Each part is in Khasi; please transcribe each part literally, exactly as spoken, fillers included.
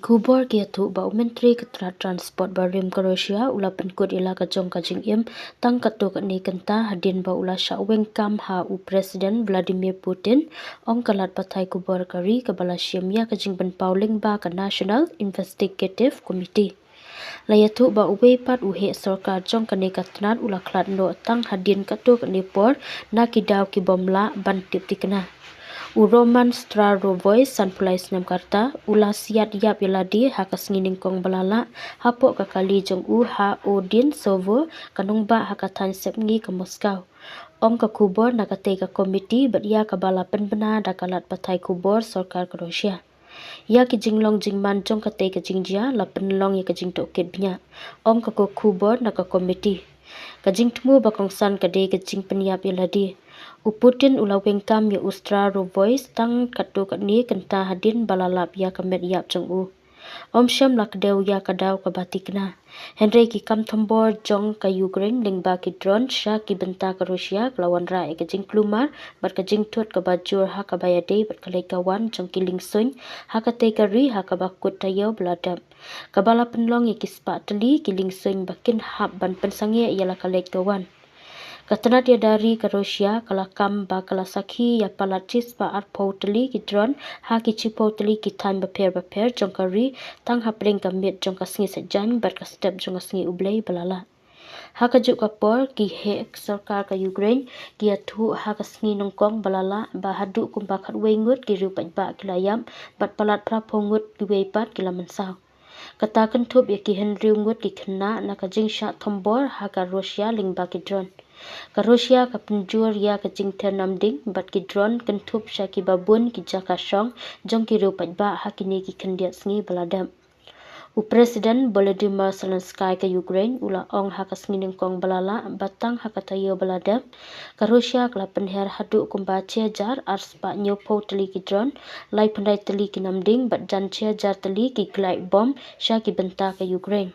Khubor ki ïathuh ba u Myntri ka tnat Transport barim ka Russia u la pynkut ïa la ka jong ka jingim tang katto katne kynta hadien ba u la shah weng kam ha u President Vladimir Putin, ong ka lad pathai khubor ka ri kaba la shim ïa ka jingpynpaw lyngba ka National Investigative Committee. La ïathuh ba uwei pat u heh sorkar jong kane ka tnat u la khlad noh tang hadien katto katne por na ki daw ki bym lah ban tip thikna. U Roman Strarovoy, sanphew lai snem ka rta, u la siat ïap ïa lade ha ka sngi nyngkong ba la lah hapoh ka kali jong u ha Odinsovo, ka nongbah ha ka thaiñ sepngi ka Moscow, ong ka khubor na katei ka komiti bad ïa kaba la pynbna da ka lad pathai khubor sorkar ka Russia. Ïa ki jinglong jingman jong katei ka jingjia la pynlong ïa ka jingtohkit bniah, ong ka khubor na ka komiti. Ka jingthmu ba kongsan ka dei ka jingpynïap ïa lade. U Putin u la weng kam ïa u Strarovoy tang katto katne kynta hadien ba la lap ïa ka met ïap jong u. Ym shym la kdew ïa ka daw kaba thikna. Hynrei ki kam thombor jong ka Ukraine lyngba ki drone sha ki bynta ka Russia ka la wanrah ïa ka jingkulmar bad ka jingthut kaba jur ha kaba ïadei bad ka leit ka wan jong ki liengsuiñ ha katei ka ri ha kaba kut taïew ba la dep, kaba la pynlong ïa ki spah tylli ki liengsuiñ ba kin hap ban pynsangeh ïa la ka leit ka wan. Ka tnat ïada ri ka Russia ka la kam ba ka la sakhi ïa palat shispah arphew tylli ki drone ha ki shiphew tylli ki thaiñ bapher bapher jong ka ri tang hapdeng ka miet jong ka sngi Saitjaiñ bad ka step jong ka sngi U Blei ba la lah. Ha kajuh ka por, ki heh sorkar ka Ukraine ki ïathuh ha ka sngi nyngkong ba la lah ba haduh kumba khatwei ngut ki riew paidbah ki la ïap bad palat phraphew ngut kiwei pat ki la mynsaw. Kata kynthup ïa ki hynriew ngut ki khynnah na ka jingshah thombor ha ka Russia lyngba ki drone. Ka Russia ka pynjur ïa ka jingther namding bad ki drone kynthup sha kiba bun ki jaka shong jong ki riew paidbah ha kine ki khyndiat sngi ba la dep. U President Volodymyr Zelensky ka Ukraine u la ong ha ka sngi nyngkong ba la lah ba tang ha ka taïew ba la dep, ka Russia ka la pynher haduh kumba shi hajar arspah hynñiewphew tylli ki drone, laiphew tylli ki namding bad jan shi hajar tylli ki glide bomb sha ki bynta ka Ukraine.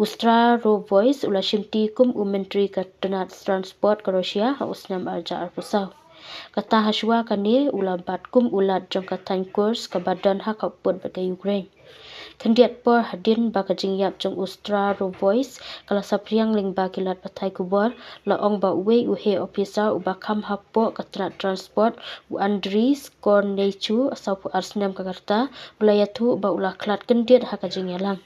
U Strarovoy u la shimti kum u Myntri ka tnat Transport ka Russia ha u snem ar hajar arphew saw. Kata hashwa kane u la bat kum u Lat jong ka thaiñ Kursk kaba don ha ka pud bad ka Ukraine. Khyndiat por hadien ba ka jingïap jong u Strarovoy ka la saphriang, lyngba ki lad pathai khubor la ong ba uwei u heh ophisar uba kham hapoh ka tnat Transport, u Andriy Skorneychuk, sawphew ar snem ka rta, u la ïathuh ba u la khlad khyndiat ha ka jingïalang.